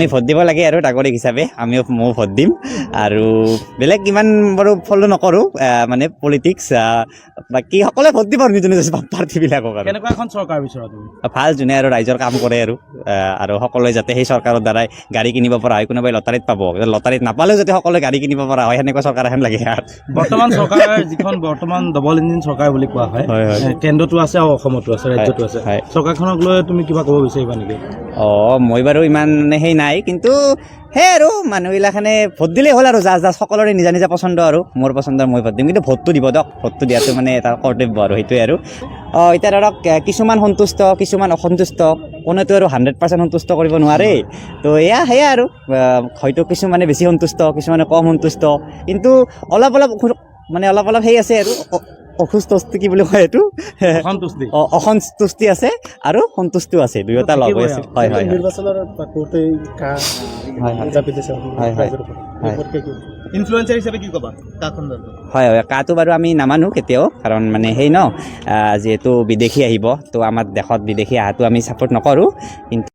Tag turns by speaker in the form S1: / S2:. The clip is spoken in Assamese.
S1: আমি ভোট দিব লাগে আৰু নাগৰিক হিচাপে আমিও ময়ো ভোট দিম। আৰু বেলেগ ইমান বাৰু ফ'ল' নকৰোঁ, মানে পলিটিক্স। বাকী সকলোৱে ভোট দিব আৰু নিজৰ নিজৰ প্ৰাৰ্থীবিলাকক আৰু।
S2: কেনেকুৱা এখন চৰকাৰ বিচৰা তুমি?
S1: ভাল, যোনে আৰু ৰাইজৰ কাম কৰে আৰু আৰু সকলোৱে যাতে সেই চৰকাৰৰ দ্বাৰাই গাড়ী কিনিব পৰা হয়। কোনোবাই লটাৰীত পাব, লটাৰীত নাপালেও যাতে সকলোৱে গাড়ী কিনিব পৰা হয়, সেনেকুৱা চৰকাৰ এখন লাগে আৰু।
S2: বৰ্তমান চৰকাৰ যিখন, বৰ্তমান ডবল ইঞ্জিন চৰকাৰ বুলি কোৱা হয়,
S1: হয়, হয়।
S2: কেন্দ্ৰতো আছে আৰু অসমতো আছে, ৰাজ্যতো আছে। চৰকাৰখনক লৈ তুমি কিবা ক'ব বিচাৰিবা নেকি?
S1: অঁ, মই বাৰু ইমান সেই নাই, কিন্তু সেই আৰু মানুহবিলাখানে ভোট দিলেই হ'ল আৰু যাৰ যাৰ সকলোৰে নিজা নিজা পচন্দ আৰু মোৰ পচন্দৰ মই ভোট দিম, কিন্তু ভোটটো দিব দিয়ক। ভোটটো দিয়াটো মানে এটা কৰ্তব্য আৰু সেইটোৱে আৰু। অঁ, এতিয়া ধৰক কিছুমান সন্তুষ্ট, কিছুমান অসন্তুষ্ট। কোনেতো আৰু 100% সন্তুষ্ট কৰিব নোৱাৰে। তো এয়া সেয়া আৰু হয়তো কিছুমানে বেছি সন্তুষ্ট, কিছুমানে কম সন্তুষ্ট, কিন্তু অলপ অলপ মানে অলপ অলপ সেই আছে আৰু অসুস্থ কি বুলি কয় এইটো?
S2: সন্তুষ্টি।
S1: অসন্তুষ্টি আছে আৰু সন্তুষ্টিও আছে, দুয়োটা লগ হৈ আছে। হয়।
S3: নিৰ্বাচনৰ কৰোঁতে কা
S1: হয়।
S3: জাপি দিছে
S1: হয়।
S3: ৰাইজৰ ওপৰত।
S1: হয়।
S3: বিপক্ষে কি?
S4: ইনফ্লুৱেঞ্চাৰ হিচাপে কি ক'বা কা সন্দৰ্ভত?
S1: হয়, কাটো বাৰু আমি নামানো কেতিয়াও, কাৰণ মানে সেই ন যিহেতু বিদেশী আহিব, তো আমাৰ দেশত বিদেশী অহাটো আমি ছাপোৰ্ট নকৰোঁ, কিন্তু